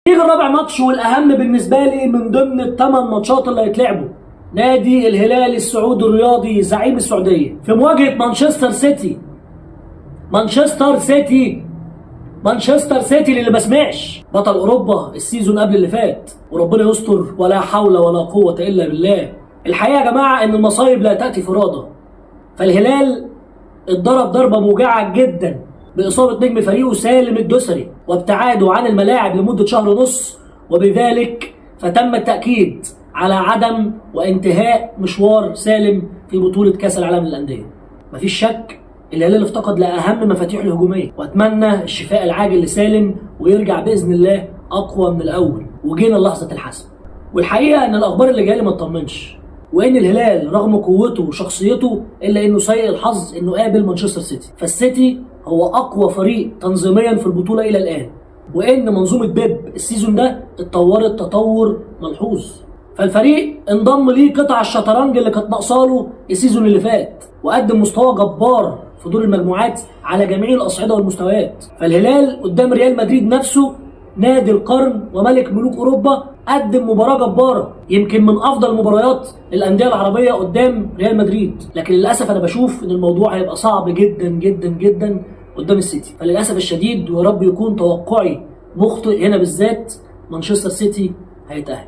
نيجي الرابع ماتش والاهم بالنسبة لي من ضمن الثمان ماتشات اللي هيتلعبوا، نادي الهلال السعودي الرياضي زعيم السعودية في مواجهة مانشستر سيتي. مانشستر سيتي، مانشستر سيتي اللي ما سمعش، بطل اوروبا ال season قبل اللي فات، وربنا يستر ولا حول ولا قوة الا بالله. الحقيقة يا جماعة ان المصايب لا تاتي فرادى، فالهلال اتضرب ضربه موجعة جدا باصابة نجم فريقه سالم الدوسري وابتعاده عن الملاعب لمدة شهر ونص، وبذلك فتم التاكيد على عدم وانتهاء مشوار سالم في بطوله كاس العالم للاندية. مفيش شك الهلال افتقد لاهم مفاتيحه الهجومية، واتمنى الشفاء العاجل لسالم ويرجع باذن الله اقوى من الاول. وجينا لحظة الحسم، والحقيقة ان الاخبار اللي جاية لي ما تطمنش، وان الهلال رغم قوته وشخصيته الا انه سيء الحظ انه قابل مانشستر سيتي، فالسيتي هو اقوى فريق تنظيميا في البطولة الى الان، وان منظومة بيب ال season ده اتطورت تطور ملحوظ، فالفريق انضم ليه قطع الشطرنج اللي كانت ناقصاله ال season اللي فات، وقدم مستوى جبار في دور المجموعات على جميع الاصعدة والمستويات. فالهلال قدام ريال مدريد نفسه نادي القرن وملك ملوك اوروبا قدم مباراة جبارة، يمكن من افضل مباريات الاندية العربية قدام ريال مدريد، لكن للاسف انا بشوف ان الموضوع هيبقى صعب جدا جدا جدا قدام السيتي. فللاسف الشديد، ويا رب يكون توقعي مخطئ هنا بالذات، مانشستر سيتي هيتاهل.